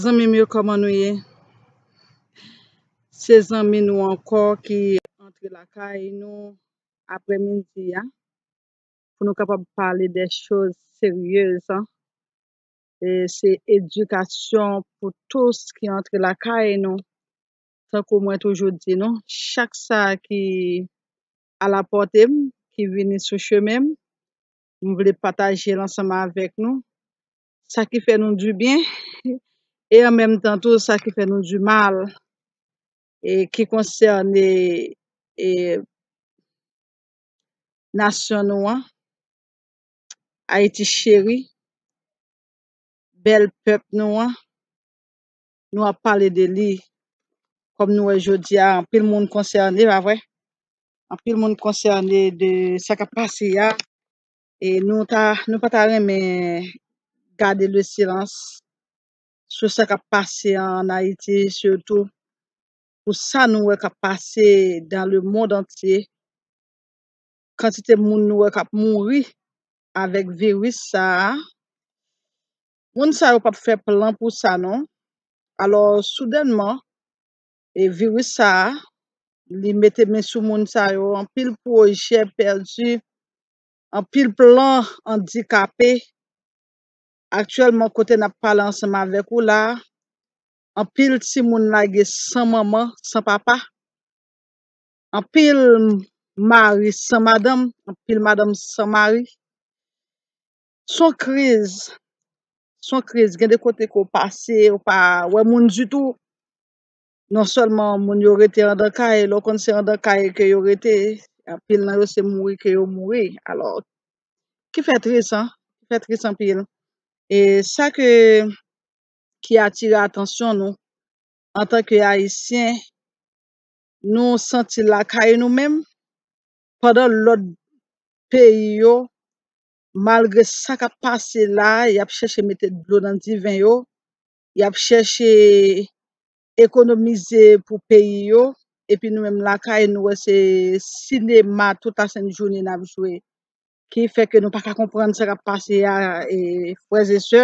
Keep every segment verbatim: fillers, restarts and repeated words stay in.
Zanmi m yo, kòman nou ye? Se zanmi nou ankò ki antre lakay nou aprèmidi a pou nou kapab pale de choz seryez. E se edikasyon pou tous ki antre lakay nou. Tankou mwen toujou di nou, chak sa ki alapòte m, ki vini sou chemen m, m vle pataje l ansanm avèk nou. Sa ki fè nou dibyen e an menm tan tou sa ki fè nou dimal, e ki konsène e nasyon nou an, Ayiti cheri, bèl pèp nou an. Nou ap pale de li. Kòm nou wè jodi a, anpil moun konsène, pa vre? Anpil moun konsène de sa k ap pase a. E nou ta, nou pa ta renmen gade le silans sou sa k ap pase an Ayiti, sitou pou sa nou wè k ap pase dans le monde entier. Kantite moun nou wè k ap mouri avèk viris sa a. Moun sa yo p ap fè plan pou sa non. Alò, soudènman, e viris sa a, li mete men sou moun sa yo, anpil pwojè pèdi, anpil plan andikape. Aktyèlman, kote n ap pale ansanm avèk ou la, anpil timoun lage san manman, san papa, anpil mari san madanm, anpil madanm san mari. Se yon kriz, se yon kriz. Gen de kote ke w pase, ou pa wè moun ditou. Non sèlman moun yo rete andan kay, lè w konn se andan kay ke yo rete, anpil nan yo se mouri ke yo mouri. Alò, ki fè tris, an, ki fè tris anpil. E sa ke, ki atire atansyon nou, antanke Ayisyen, nou santi l lakay nou menm, pandan lòt peyi yo, malgre sa k ap pase la, y ap chèche mete dlo nan diven yo, y ap chèche ekonomize pou peyi yo, epi nou menm lakay nou, wè se sinema tout lasent jounen n ap jwe, ki fè ke nou pa ka konprann sa k ap pase a, e, frè e sè,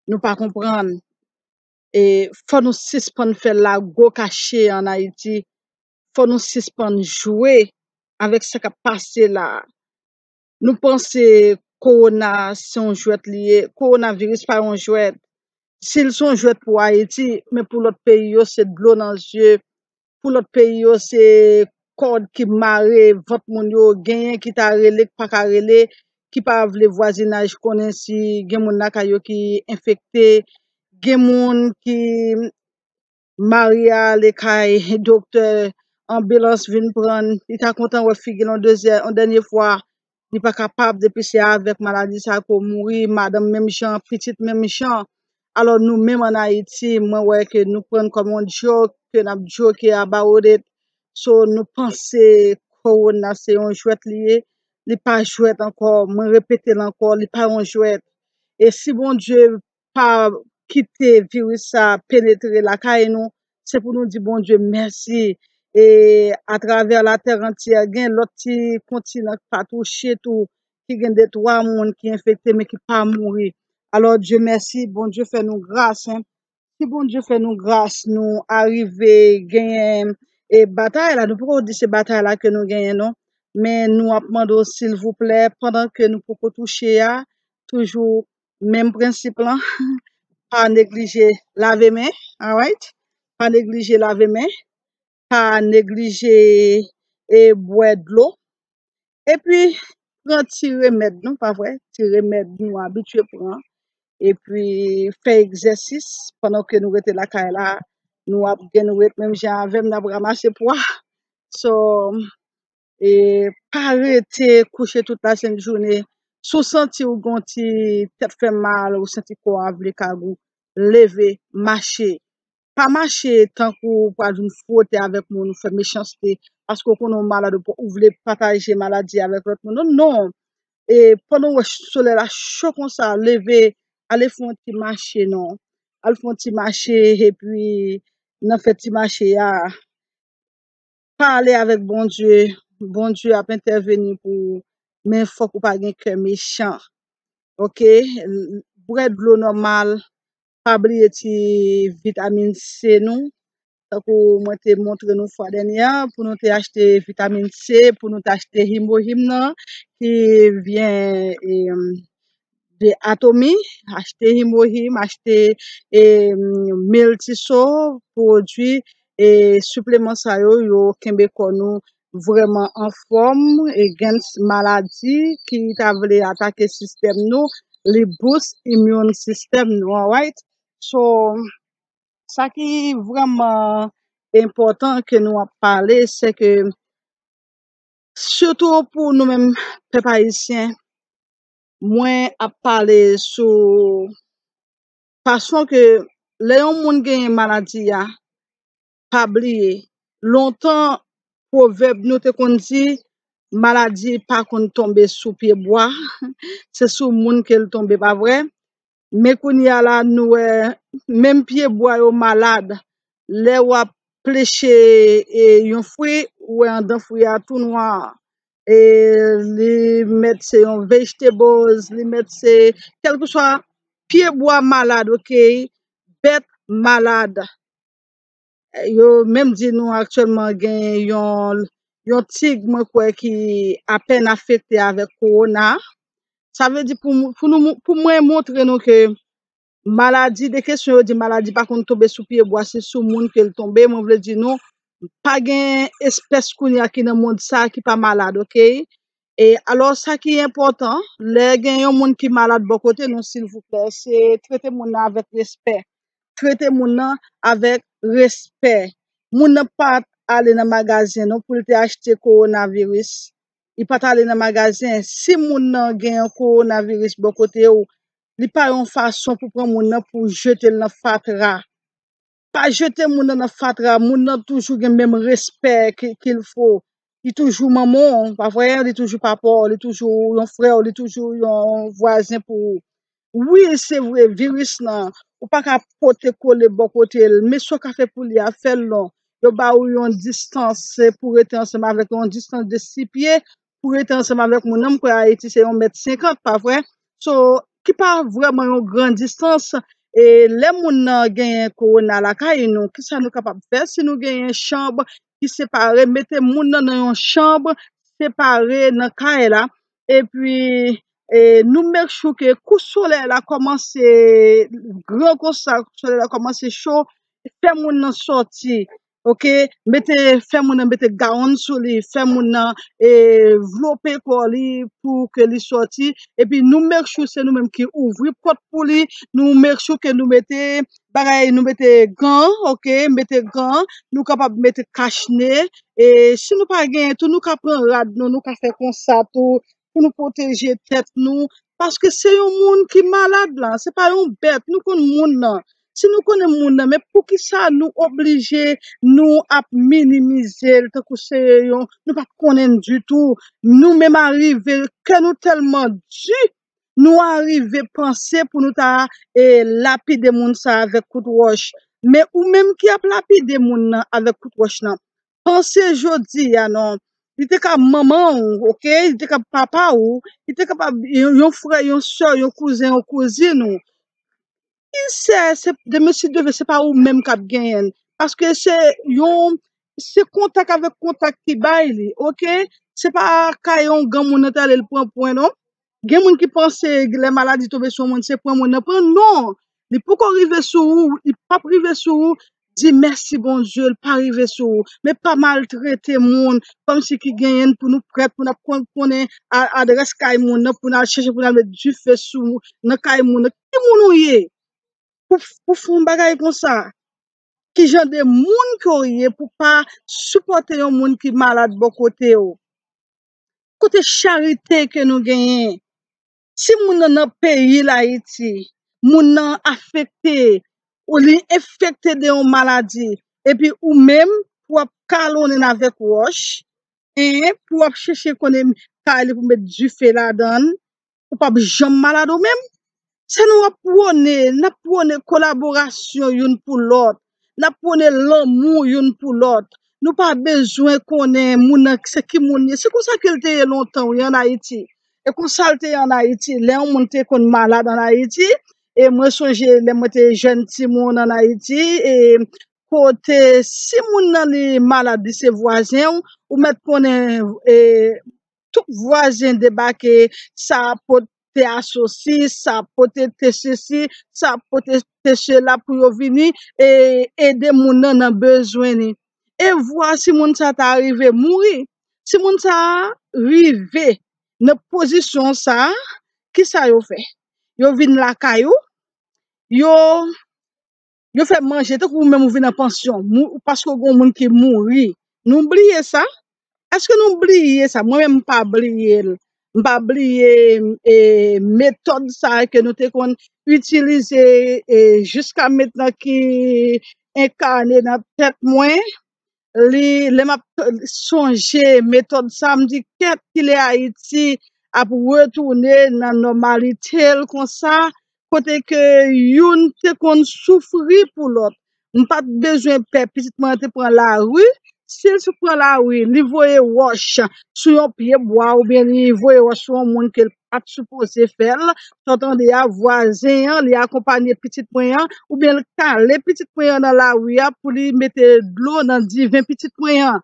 nou pa konprann. E fò nou sispann fè lago kache an Ayiti. Fò nou sispann jwe avèk sa k ap pase la. Nou panse kowona se yon jwèt li ye. Kowonaviris pa yon jwèt. Si l se yon jwèt pou Ayiti, men pou lòt peyi yo, se dlo nan zye. Pou lòt peyi yo, se kòd ki mare vant moun yo, genyen ki ta rele, ki pa ka rele, ki pa vle vwazinaj konnen si gen moun lakay yo ki enfekte, gen moun ki mari a ale kay doktè, anbilans vin pran l, li ta kontan wè figi l yon dezyè-, yon dènye fwa, li pa kapab, depi se avèk maladi sa ke w mouri, madanm menm jan, pitit menm jan. Alò, nou menm ann Ayiti, mwen wè ke nou pran l kòm yon joke, ke n ap joke about it. So, nou panse kowona se yon jwèt li ye, li pa jwèt ankò. Mwen repete l ankò, li pa yon jwèt. E si Bondye pa kite viris sa a penetre lakay nou, se pou nou di Bondye mèsi. E atravè latè antyè, gen lòt ti kontinan ki pa touche tou, ki gen de twa moun ki enfekte, men ki pa mouri. Alò, Dye mèsi, Bondye fè nou gras, en. Si Bondye fè nou gras, nou arive genyen, e, batay la, nou poko di se batay la ke nou genyen, non. Men nou ap mande w, silvouplè, pandan ke nou poko touche a, toujou menm prensip lan, pa neglije lave men, alright? Pa neglije lave men, pa neglije, e, bwè dlo. Epi, pran ti remèd nou, pa vre? Ti remèd nou abitye pran. Epi, fè egzèsis pandan ke nou rete lakay la. Nou ap gen nou ret menm jan avè m, n ap ranmase pwa. So, e pa rete kouche tout lasent jounen. Si w santi w gen yon ti tèt fè mal, ou santi kò a vle kag ou, leve, mache. Pa mache tankou w pral vin fwote avèk moun, ou fè mechanste, paske w konnen w malad, ou p-, ou vle pataje maladi avèk lòt moun. Non, non. E pandan w wè solèy la cho konsa, leve, ale fè yon ti mache, non. Al fè yon ti mache, epi nan fè ti mache a, pale avèk Bondye. Bondye ap entèveni pou ou, men fòk ou pa gen kè mechan. Oke? L-, bwè dlo nòmal, pa bliye ti vitamin C nou. Tankou mwen te montre nou fwa dènyè a, pou nou te achte vitamin C, pou nou te achte Himohim nan, ki vyen e, de Atomy, achte Himohim, achte e, Multiso, pwodui e sipleman sa yo, yo kenbe kò nou vrèman anfòm against maladi ki ta vle atake sistèm nou, li boost immune system nou, alright? So, sa ki vrèman enpòtan ke nou ap pale, se ke sitou pou nou menm pèp ayisyen, mwen ap pale sou fason ke lè yon moun genyen maladi a, pa bliye, lontan pwovèb nou te konn di, maladi pa konn tonbe sou pye bwa, se sou moun ke l tonbe, pa vre? Men kounye a la, nou wè, menm pye bwa yo malad. Lè w ap pleche e, yon fwi, ou wè anndan fwi a tou nwa. E li mèt se yon vegetables, li mèt se, kèlkeswa pye bwa malad, oke? Bèt malad. Yo menm di nou aktyèlman gen yon, yon tig, mwen kwè, ki apèn afekte avèk kowona. Sa vle di pou, pou, nou, pou mwen montre nou ke maladi, de kesyon yo di maladi pa konn tonbe sou pye bwa, se sou moun ke l tonbe. Mwen vle di nou, pa gen espès kounye a ki nan mond sa ki pa malad, oke? E alò, sa ki enpòtan, lè gen yon moun ki malad bò kote nou, silvouplè, se trete moun nan avèk respè. Trete moun nan avèk respè. Moun nan pa t ale nan magazen non pou l te achte kowonaviris. Li pa t ale nan magazen. Si moun nan gen yon kowonaviris bò kote w, li pa yon fason pou pran moun nan pou jete l nan fatra. Pa jete moun nan nan fatra. Moun nan toujou gen menm respè ke, ke l fo. Li toujou manman w, pa vre? Li toujou papa w, li toujou yon frè w, li toujou yon vwazen pou ou. Wi, se vre, viris lan, ou pa ka pote kole bò kote l, men sa w ka fè pou li a, fè l non. Yo ba ou yon distans, se pou rete ansanm avèk yon distans de sis pye, pou rete ansanm avèk moun nan, m kwè Ayiti se yon mèt senkant, pa vre? So, ki pa vrèman yon gran distans. E lè moun nan genyen kowona lakay nou, kisa nou kapab fè? Si nou genyen chanb ki separe, mete moun nan nan yon chanb separe nan kay la. Epi, e, nou make sure ke kou solèy la kòmanse gran konsa, kou solèy la kòmanse cho, fè moun nan sòti. Oke, mete, fè moun nan mete gawon sou li, fè moun nan e, vlope kò li pou ke li sòti. Epi nou make sure se nou menm ki ouvri pòt pou li. Nou make sure ke nou mete bagay, nou mete gan, oke, mete gan. Nou kapab mete kach ne. E si nou pa genyen tou, nou ka pran rad nou, nou ka fè konsa tou pou nou pwoteje tèt nou. Paske se yon moun ki malad la, se pa yon bèt, nou konn moun nan. Si nou konnen moun nan, men poukisa nou oblije, nou ap minimize l tankou se yon, nou pa t konnen l ditou. Nou menm arive, kè nou tèlman di, nou arive panse pou nou ta e, lapide moun sa avèk kout wòch. Men ou menm ki ap lapide moun nan avèk kout wòch lan, panse jodi a non. Li te ka manman w, oke? Li te ka papa w, li te kapab yon, yon frè, yon sè, yon kouzen, yon kouzin ou. Ki sè, se demen si Dye vle, se pa ou menm k ap genyen l. Paske se yon, se kontak avèk kontak ki bay li, oke? Se pa kay yon granmoun nan t ale l pran pwen non. Gen moun ki panse lè maladi tonbe sou yon moun, se pran moun nan pran. Non! Li poko rive sou ou, li p ap rive sou ou. Di mèsi Bondye, l pa rive sou ou. Men pa maltrete moun, kòmsi ki genyen pou nou prèt, pou n ap kon-, konnen a-, adrès kay moun nan, pou n al chèche, pou n al met dife sou, nan kay moun nan. Ki moun ou ye? Pou, pou fè yon bagay konsa? Ki jan de moun ke w ye pou pa sipòte yon moun ki malad bò kote w? Kote charite ke nou genyen? Si moun nan nan peyi l Ayiti, moun nan afekte, ou li enfekte de yon maladi, epi ou menm, pou w ap kalonnen l avèk wòch, en, pou w ap chèche konnen kay li pou met dife ladan l, ou p ap janm malad ou menm. Se nou ap pwone, n ap pwone kolaborasyon youn pou lòt, n ap pwone lanmou youn pou lòt. Nou pa bezwen konnen moun nan se ki moun li ye. Se konsa ke l te ye lontan, wi, ann Ayiti. E konsa l te ye ann Ayiti. Lè yon moun te konn malad ann Ayiti, E mwen sonje lè mwen te jèn timoun ann Ayiti, e kote si moun nan li malad, li se vwazen w, ou mèt konnen, e tout vwazen debake, sa pote te asosi, sa pote te sesi, sa pote te sela pou yo vini e ede moun nan nan bezwen li. E vwa si moun sa ta rive mouri, si moun sa rive nan pozisyon sa, kisa yo fè? Yo vin lakay ou, yo yo fè manje, tankou ou menm ou vin an pansyon, mou- paske gen moun ki mouri. Nou bliye sa? Èske nou bliye sa? Mwen menm m pa bliye l. M pa bliye e, metòd sa ke nou te konn itilize e, jiska mentnan ki enkane nan tèt mwen. Li, lè m ap sonje metòd sa, m di kèt kilè Ayiti ap retounen nan nòmalite l konsa, kote ke youn te konn soufri pou lòt. M pa t bezwen pè pitit mwen an te pran lari. Si l sot pran lari, li voye wòch sou yon pye bwa oubyen li voye wòch sou yon moun ke l pa t sipoze fè l. Sa w tande a, vwazen an, li akonpanye pitit mwen an, oubyen l kale pitit mwen an nan lari a pou li mete dlo nan diven pitit mwen an.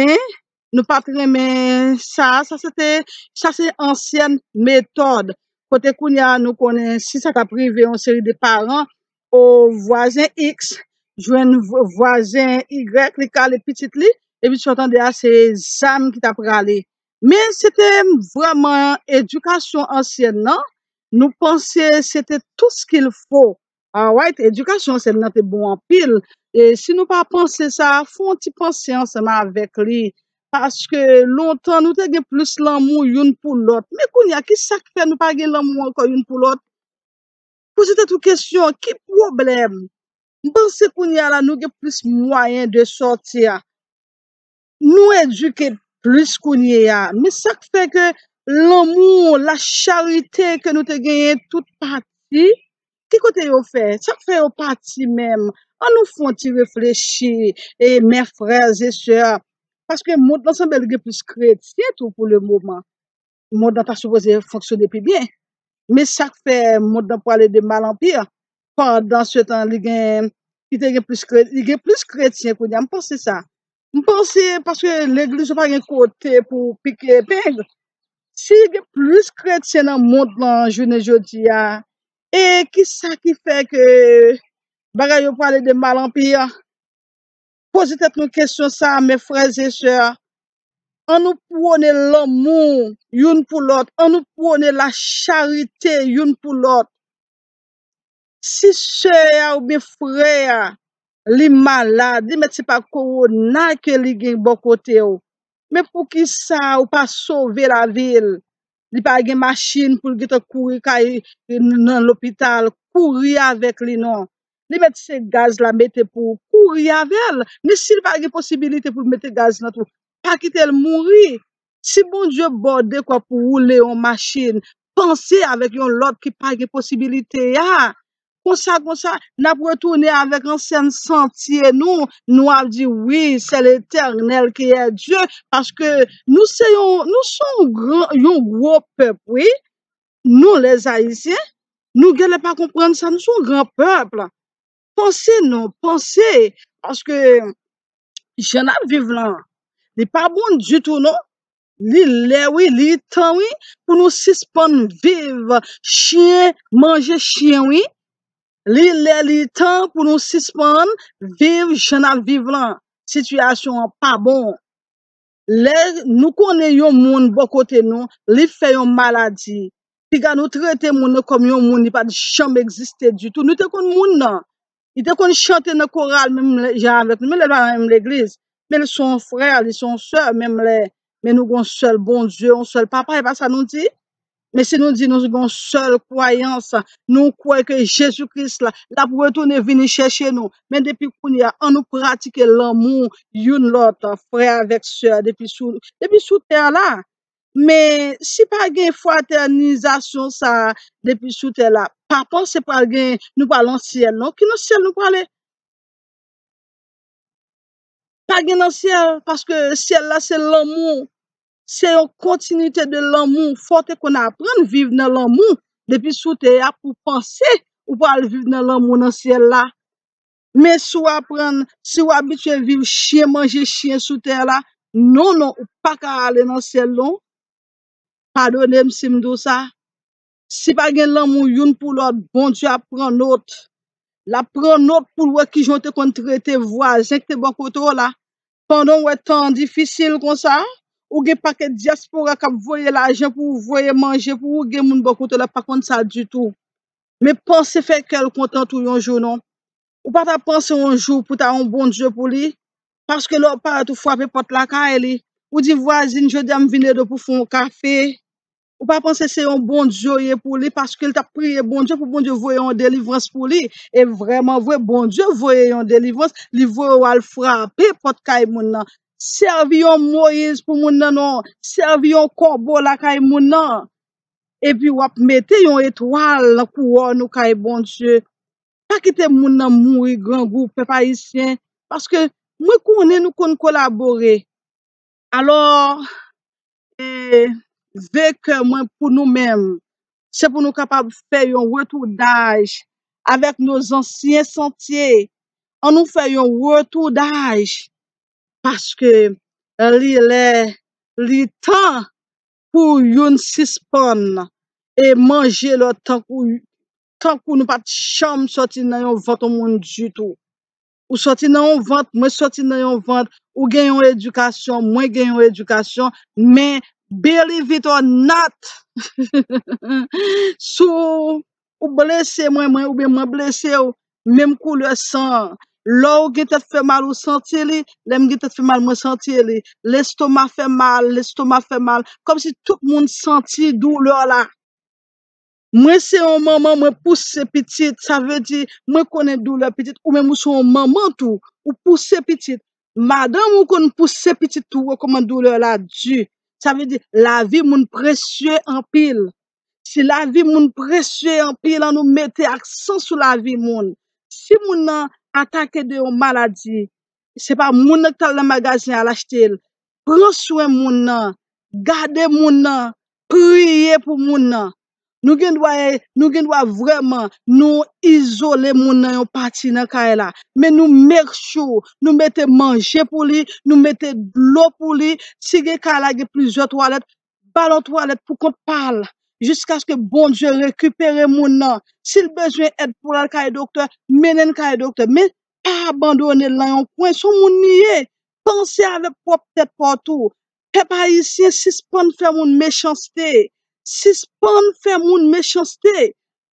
Hein? Nou pa t renmen sa, sa se te, sa se ansyen metòd. Kote kounye a nou konnen si sa t ap rive yon seri de paran, o vwazen X jwenn v- vwazen Y, li kale pitit li, epi sa w tande a se zam ki t ap rale. Men se te vrèman edikasyon ansyen nan, nou panse se te tout ce qu'il faut. Alright, edikasyon ansyen nan te bon anpil. E si nou pa panse sa, fè yon ti panse ansanm avèk li. Paske lontan nou te gen plis lanmou youn pou lòt. Men kounye a, ki sa k fè nou pa gen lanmou ankò youn pou lòt? Poze tèt ou kesyon, ki pwoblèm? M panse kounye a la, nou gen plis mwayen de sòti a. Nou edike plis kounye a. Men sa k fè ke lanmou, la charite ke nou te genyen tout pati, ki kote yo fè? Sa k fè yo pati menm? An nou fè yon ti reflechi, e mes frères et sœurs, paske mond lan sanble l gen plis kretyen tou pou le moman. Mond lan ta sipoze fonksyone pi byen. Men sa k fè mond lan pwale de mal an pi, pandan se tan li gen, li te gen plis kre- li gen plis kretyen kounye a. M panse sa. M panse paske legliz yo pa gen kote pou pike epeng. Si gen plis kretyen nan mond lan jounen jodi a, e ki sa ki fè ke bagay yo pwale de mal an pi? Poze tèt nou kesyon sa, mes frères et sœurs. An nou pwone lanmou youn pou lòt. An nou pwone la charite youn pou lòt. Si sè a oubyen frè a, li malad, li mèt se pa kowona ke li gen bò kote w. Men poukisa ou pa sove lavi l? Li pa gen machin pou l gentan kouri kay nan lopital, kouri avèk li non. Li mèt se gaz la mete pou kouri avè l. Men si l pa gen posibilite pou l mete gaz nan tou, pa kite l mouri. Si Bondye ba w dekwa pou woule yon machin, panse avèk yon lòt ki pa gen posibilite a. Konsa, konsa, n ap retounen avèk ansyen santye nou. Nou ap di, wi, c'est l'Éternel qui est Dieu. Paske nou se yon, nou se yon gran, yon gwo pèp, wi. Nou, les Haïtiens, nou genlè pa konprann sa. Nou se yon gran pèp. Panse non, panse. Paske jan n ap viv lan, li pa bon ditou, non. Li lè, wi, li tan, wi, pou nou sispann viv chen manje chen, wi. Li lè, li tan pou nou sispann viv jan n ap viv lan. Sitiyasyon an pa bon. Lè nou konnen yon moun bò kote nou, li fè yon maladi, piga nou trete moun nan kòm yon moun li pa t janm egziste ditou. Nou te konn moun nan. Li te konn chante nan koral menm lè- jan avèk nou, men lè l pa nan menm legliz. Men l se yon frè, li se yon sè, menm lè. Men nou gen yon sèl Bondye, yon sèl Papa, e pa sa nou di? Men si nou di nou gen yon sèl kwayans, nou kwè ke Jezi Kris la, l ap retounen vini chèche nou. Men depi kounye a, an nou pratike lanmou youn lòt, frè avèk sè, depi sou, depi sou tè a la. Men si pa gen fratènizasyon sa a depi sou tè la, pa panse pral gen, nou pral nan syèl non. Ki nan syèl nou prale? Pa gen nan syèl, paske syèl la se lanmou. Se yon kontinite de lanmou. Fò w te konn aprann viv nan lanmou depi sou tè a pou panse ou pral viv nan lanmou nan syèl la. Men si w aprann, si w abitye viv chen manje chen sou tè la, non, non, ou pa ka ale nan syèl non. Padone m si m di w sa. Si pa gen lanmou youn pou lòt, Bondye ap pran nòt. L ap pran nòt pou l wè kijan w te konn trete vwazen ki te bò kote w la. Pandan w wè tan an difisil konsa, ou gen pakèt dyaspora k ap voye lajan pou ou, voye manje pou ou, gen moun bò kote w la pa konn sa ditou. Men panse fè kè l kontan tou yon jou non. Ou pa ta panse yon jou pou ta yon Bondye pou li, paske lè w parèt ou frape pòt lakay li, ou di vwazin jodi a m vin ede w pou fè yon kafe. Ou pa panse se yon Bondye w ye pou li, paske l t ap priye Bondye pou Bondye voye yon delivrans pou li. E vrèman vre, Bondye voye yon delivrans, li voye w al frape pòt kay moun nan. Sèvi yon Moyiz pou moun nan non, sèvi yon kòbo lakay moun nan. Epi w ap mete yon etwal nan kouwòn ou kay Bondye. Pa kite moun nan mouri grangou, pèp ayisyen, paske mwen konnen nou konn kolabore. Alò, e, ve kè mwen pou nou menm, se pou nou kapab fè yon retoudaj avèk nos anciens sentiers. An nou fè yon retoudaj, paske li lè, li tan pou youn sispann e manje lòt tankou tankou nou pa t janm sòti nan yon vant yon moun ditou. Ou sòti nan yon vant, mwen sòti nan yon vant, ou gen yon edikasyon, mwen gen yon edikasyon, men believe it or not, si w blese mwen, mwen, oubyen mwen blese w, menm koulè san an. Lè w gen tèt fè mal, ou santi li, lè m gen tèt fè mal, mwen santi li. Lestoma fè mal, lestoma fè mal. Kòmsi tout moun santi doulè la. Mwen se yon manman, mwen pouse pitit, sa vle di mwen konnen doulè pitit, ou menm ou se yon manman tou, ou pouse pitit. Madanm ou konn pouse pitit tou, ou wè kòman doulè la di. Sa vle di lavi moun presye anpil. Si lavi moun presye anpil, an nou mete aksan sou lavi moun. Si moun nan atake de yon maladi, se pa moun nan ki t al nan magazen al achte l. Pran swen moun nan, gade moun nan, priye pou moun nan. Nou gen dwa, nou gen dwa vrèman nou izole moun nan yon pati nan kay la. Men nou make sure nou mete manje pou li, nou mete dlo pou li. Si gen kay la gen plizyè twalèt, ba l yon twalèt pou kont pa l. Jiskaske Bondye rekipere moun nan. Si l bezwen èd pou l al kay doktè, mennen l kay doktè. Men pa abandone l nan yon kwen. Se yon moun li ye. Panse avèk pwòp tèt pa w tou. Pèp ayisyen, sispann fè moun mechanste. Sispann fè moun mechanste.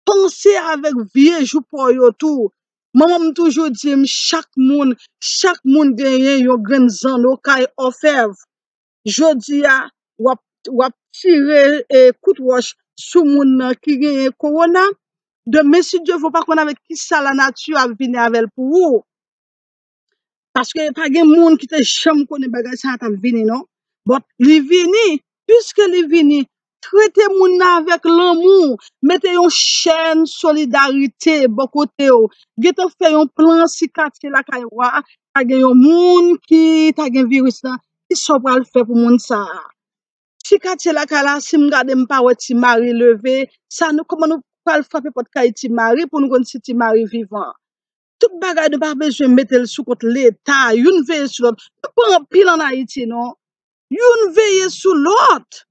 Panse avèk vye jou pa w yo tou. Manman m toujou di m, chak moun, chak moun genyen yon grenn zanno kay òfèv. Jodi a, w ap, w ap tire e, kout wòch sou moun nan ki genyen kowona. Demen, si Dye vle, w pa konn avèk kisa lanati ap vini avè l pou ou. Paske pa gen moun ki te janm konnen bagay sa a t ap vini, non. But li vini, piske li vini, trete moun nan avèk lanmou, mete yon chèn solidarite bò kote w. Gentan fè yon plan si katye lakay ou a, ta gen yon moun ki ta gen viris lan, kisa w pral fè pou moun sa a? Si katye lakay la, si m gade m pa wè Ti Mari leve, sa nou, kòman nou pral frape pòt kay Ti Mari pou nou konn si Ti Mari vivan? Tout bagay nou pa bezwen mete l sou kont Leta, youn veye sou lòt. Nou pa anpil ann Ayiti non. Youn veye sou lòt.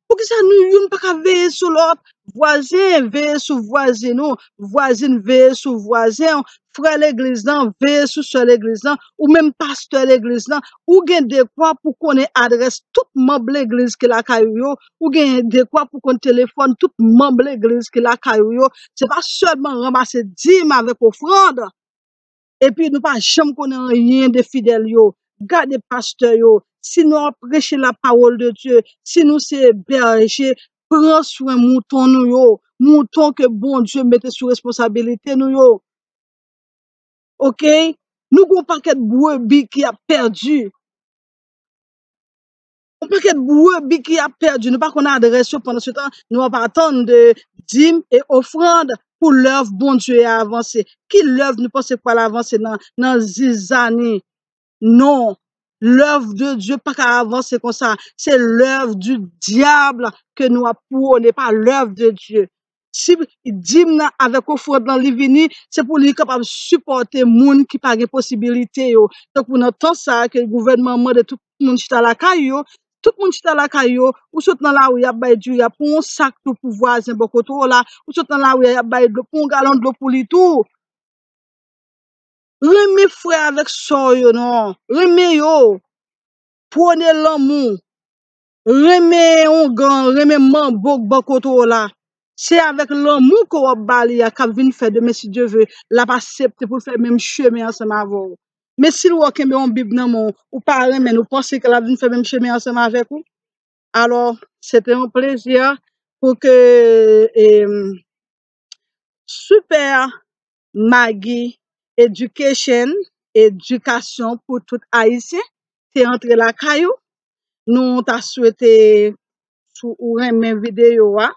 Poukisa nou youn pa ka veye sou lòt? Vwazen veye sou vwazen ou, vwazin veye sou vwazen ou, frè legliz lan veye sou sè legliz lan, ou menm pastè legliz lan, ou gen dekwa pou konnen adrès tout manm legliz ki lakay ou yo, ou gen dekwa pou konn telefòn tout manm legliz ki lakay ou yo. Se pa sèlman ranmase dim avèk ofrann. Epi nou pa janm konnen anyen de fidèl yo. Gade pastè yo. Si nou ap preche la parole de Dieu, si nou se bèje, pran swen mouton nou yo, mouton ke Bondye mete sou responsabilite nou yo. Oke? Nou gen yon pakèt brebi ki ap pèdi. Yon pakèt brebi ki ap pèdi. Nou pa konn adrès yo, pandan se tan, nou ap atann de dim e ofrann pou lèv Bondye a avanse. Ki lèv nou panse k pral avanse nan, nan zizani? Non. Lèv de Dye pa ka avanse konsa. Se lèv di dyab ke nou ap pwone, pa lèv de Dye. Si dim nan avèk ofrann nan li vini, se pou li kapab sipòte moun ki pa gen posibilite yo. Tankou nan tan sa a ke gouvènman an mande tout moun chita lakay yo, tout moun chita lakay yo, ou sot nan lari, y ap bay diri a pou yon sak tou pou vwazen bò kote w la, ou sot nan lari a, y ap bay dlo pou yon galon dlo pou li tou. Renmen frè avèk sè w yo non, renmen yo, pwone lanmou, renmen ongan, renmen manbo k bò kote w la. Se avèk lanmou ke w ap ba li a k ap vin fè demen, si Dye ve, l ap aksepte pou l fè menm chemen ansanm avè w. Men si l wè w kenbe yon Bib nan men w, ou pa renmen l, ou panse ke l ap vin fè menm chemen ansanm avèk ou? Alò, se te yon plezi pou ke e, Super Maggie Education, edikasyon pou tout Ayisyen, te antre lakay ou. Nou ta swete si w renmen videyo a.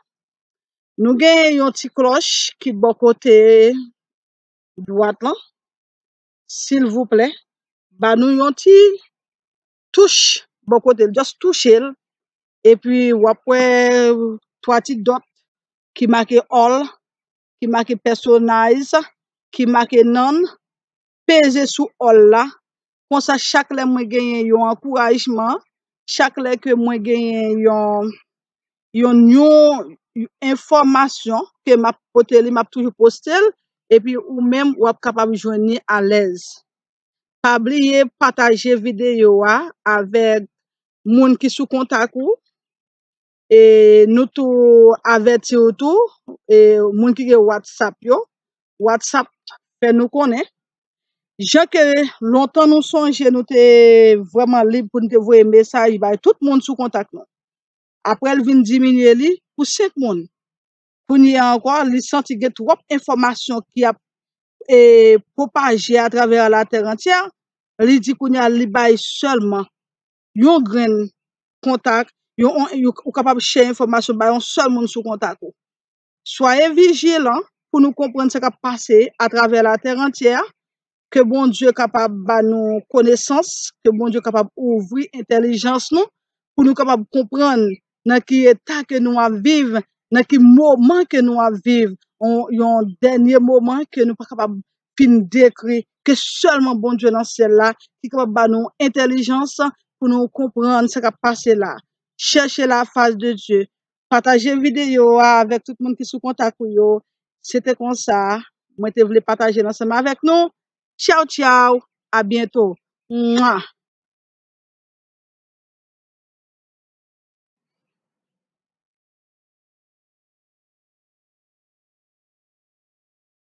Nou gen yon ti klòch ki bò kote dwat lan. Silvouplè, ba nou yon ti touch bò kote l, just touche l. Epi w ap wè twa ti dòt ki make all, ki make personalize, ki make none. Peze sou all la. Konsa, chak lè mwen genyen yon ankourajman, chak lè ke mwen genyen yon yon yon enfòmasyon ke m ap pote li, m ap toujou poste l, epi ou menm w ap kapab jwenn li alèz. Pa bliye pataje videyo a avèk moun ki sou kontak ou. E nou tou avèti w tou, e moun ki gen WhatsApp yo, WhatsApp fè nou konnen. Jan ke lontan nou sonje nou te vrèman lib pou nou te voye mesaj bay tout moun sou kontak nou. Apre l vin diminye li pou senk moun. Kounye a ankò, li santi gen twòp enfòmasyon ki ap e, pwopaje atravè latè antyè, li di kounye a li bay sèlman yon grenn kontak, yon, yon, yon, ou kapab share enfòmasyon bay yon sèl moun sou kontak ou. Swaye vijilan pou nou konprann sa k ap pase atravè latè antyè, ke Bondye kapab ba nou konesans, ke Bondye kapab ouvri entèlijans nou, pou nou kapab konprann nan ki eta ke nou ap viv, nan ki moman ke nou ap viv, yon, yon dènye moman ke nou pa kapab fin dekri, ke sèlman Bondye nan syèl la ki kapab ba nou entèlijans pou nou konprann sa k ap pase la. Chèche la face de Dieu. Pataje videyo a avèk tout moun ki sou kontak ou yo. Se te konsa, mwen te vle pataje l ansanm avèk nou. Tchaw, tchaw. A byento. Mwa.